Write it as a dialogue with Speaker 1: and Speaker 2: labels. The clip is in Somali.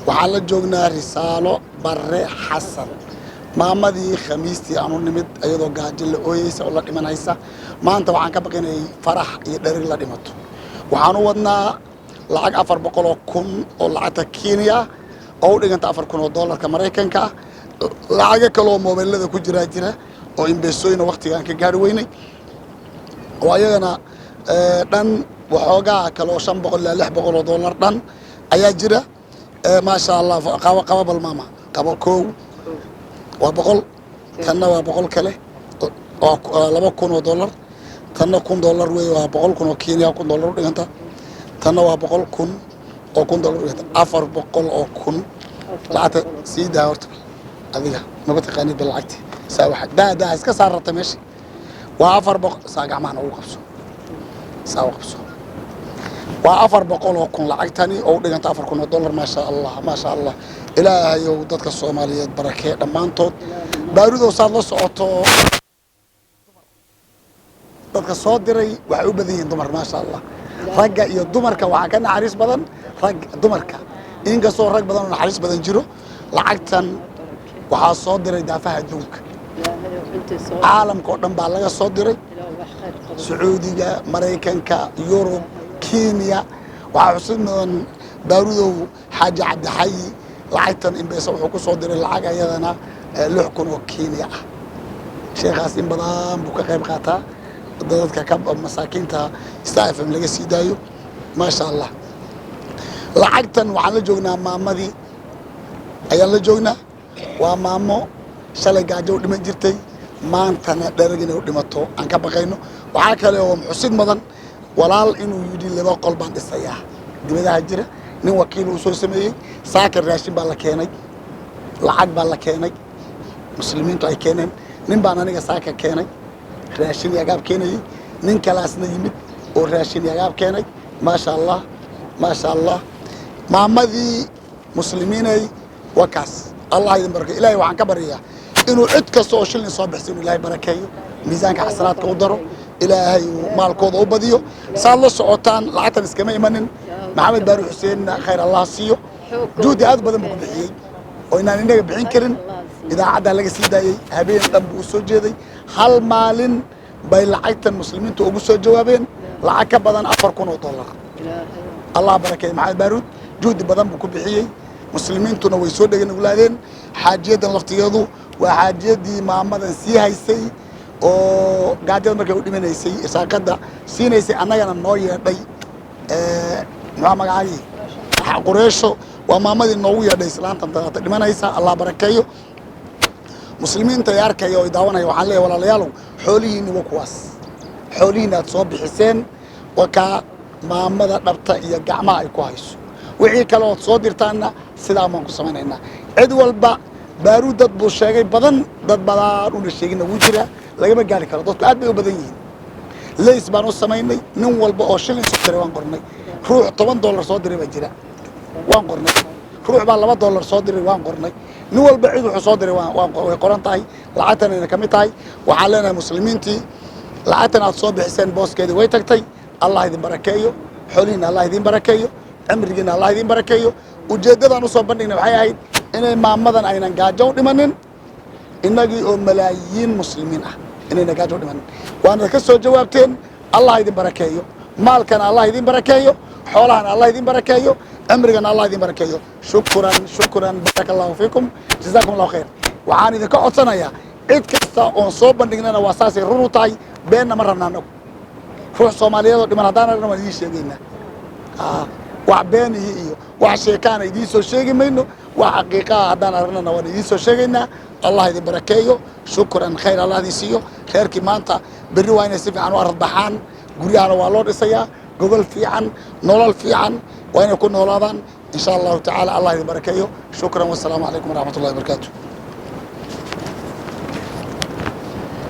Speaker 1: Waxaan la joognaa Risaalo Barre Xasan, maamadii Khamiistii aanu nimid iyadoo gaajo la ooyeysa oo la dhimanaysa. Maanta waxaan ka baqinayay farax iyo dherig la dhimato. Waxaan u wadnaa lacag 400,000 oo lacagta Kenya oo u dhiganta 4,000 oo doolarka Maraykanka ah. Lacago kaleoo moobeelada ku jiraa jira oo M-Pesooyina waktigaan ka gaari weynay oo ayagana dhan waxoogaa kale oo 500 ilaa 600 oo doolar dhan ayaa jira. Maasha Allah, qabo, qabo bal maama, qabo. Kow waa 100, tanna waa 100 kale, waa 2,000 oo dollar. Tanna 1,000 dollar wey, waa 100,000 oo Kenya, 1,000 dollar u dhiganta. Tanna waa 100,000 oo 1,000 dollar u dhiganta, 400,000 lacagta. Sii daa horta, adiga maba taqaanid ba lacagti. Saa waxa daa daa iska saarata meesha. Waa 400. Saa gacmahana ugu qabso, saa u qabso. Waa 400,000 lacagtani oo u dhiganta 4,000 oo dollar. Maasha Allah, maasha Allah. Ilaahayow dadka Soomaaliyeed barakee dhammaantood. Baarudow, saad la socoto, dadka soo diray waxay u badan yihiin dumar. Maasha Allah, ragga iyo dumarka waxaa ka naxariis badan rag dumarka, inkastoo rag badan oo naxariis badan jiro. Lacagtan waxaa soo diray daafaha adduunka, caalamka oo dhan baa laga soo diray: Sacuudiga, Maraykanka, Yurub, Kenya. Waxaa xusid mudan, Baarudow, Xaaji Cabdixayi lacagtan M-Pesa wuxuu ku soo diray lacag ayadana 6,000 oo Kenya ah. Sheekhaas in badan buu ka qayb qaataa dadka ka masaakiinta Star FM laga sii daayo. Maasha Allah, lacagtan waxaan la joognaa maamadii ayaan la joognaa. Waa maamo shalay gaajo u dhiman jirtay, maantana dherag inay u dhimato aan ka baqayno. Waxaa kale oo xusid mudan walaal inuu yidhi laba qol baan dhisayaa dibadaha jira. Nin wakiil uu soo sameeyey. Saaka raashin baa la keenay, lacag baa la keenay, muslimiintu ay keeneen. Nin baan aniga saaka keenay raashin iyo agaab keenayey, nin kalaasna yimid oo raashin iyo agaab keenay. Maasha Allah, maasha Allah. Maamadii, muslimiinay, waa kaas. Allah idin barakeeyo. Ilahay waxaan ka baryayaa inuu cid kasta oo shilin soo bixisa inuu Ilaahay barakeeyo, miisaanka xasanaadka u daro, Ilaahay uu maalkooda u badiyo. Saad la socotaan, lacagtan iskama imanin. Maxamed Baari Xuseenna khayr Allah siiyo, juhdi aad u badan buu ku bixiyey oo inaan innaga bixin karin. Idaacaddaa laga sii daayey, habeen dhan buu u soo jeeday. Hal maalin bay lacagtan muslimiintu ugu soo jawaabeen lacag ka badan 4,000 oo dollar. Allah barakeeye Maxamed Baaruud, juhdi badan buu ku bixiyey, muslimiintuna way soo dheganuglaadeen. Xaajiyadan laftigeedu waa xaajiyadii maamadan sii haysay oo gaajada markay u dhimanaysay irsaaqada siinaysay, annagana noo yeedhay. Muxuu magacaagii? Qureesho. Waa maamadii noogu yeedhay islaantan tadaata dhimanaysa. Allah barakeeyo muslimiinta ay arkaya oo ay daawanaya. Waxaan leeyahay, walaalayaalow, xoolihiinni waa kuwaas, xoolihiinni aad soo bixiseen waa kaa maamada dhabta iyo gacmaha ay ku hayso. Wixii kale ood soo dirtaanna sidaa baan ku samaynaynaa. Cid walba, Baaruud dad buu sheegay badan, dad badan una sheeginna wuu jiraa, lagama gaari karo, dadku aad bay u badan yihiin. Leys baan u samaynay, nin walba oo shilin soo diray waan qornay. Ruux $10 soo diray baa jira, waan qornay. Ruux baa $2 soo diray, waan qornay. Nin walba cid wuxuu soo diray way qoran tahay, lacagtanayna ka mid tahay. Waxaan leenahay muslimiintii, lacagtan aad soo bixiseen booskeedii way tagtay. Allah idin barakeeyo, xoolihiina Allah idin barakeeyo, cimrigiina Allah idin barakeeyo. Ujeeddadaan usoo bandhignay waxay ahayd inay maamadan aynan gaajo u dhimanin, innagii oo malaayiin muslimiin ah inayna gaajo u dhimanin. Waana ka soo jawaabteen. Allah idin barakeeyo, maalkana Allah idin barakeeyo, xoolahana Allah idin barakeeyo, cimrigana Allah idin barakeeyo. Shukran, shukran, baaraka Allahu fiikum, jazaakum Allahu khayr. Waxaan idinka codsanayaa, cid kasta oon soo bandhignana waa saasay run u tahay, beenna ma rabna annagu. Ruux Soomaaliyeed oo dhiman haddaan aragna waan idiin sheegaynaa. Wax beenihi iyo wax sheekaana idiin soo sheegi mayno. Wax xaqiiqaha haddaan aragnana waan idiin soo sheegaynaa. Allah idin barakeeyo. Shukran, khayr Allah idin siiyo. Reerkii maanta berri waa inay si fiican u aradbaxaan. Guryahana waa loo dhisayaa, gogol fiican, nolol fiican waa inay ku noolaadaan, insha Allahu tacaala. Allah idin barakeeyo. Shukran, wasalaamu calaykum waraxmat ullahi wabarakaatu.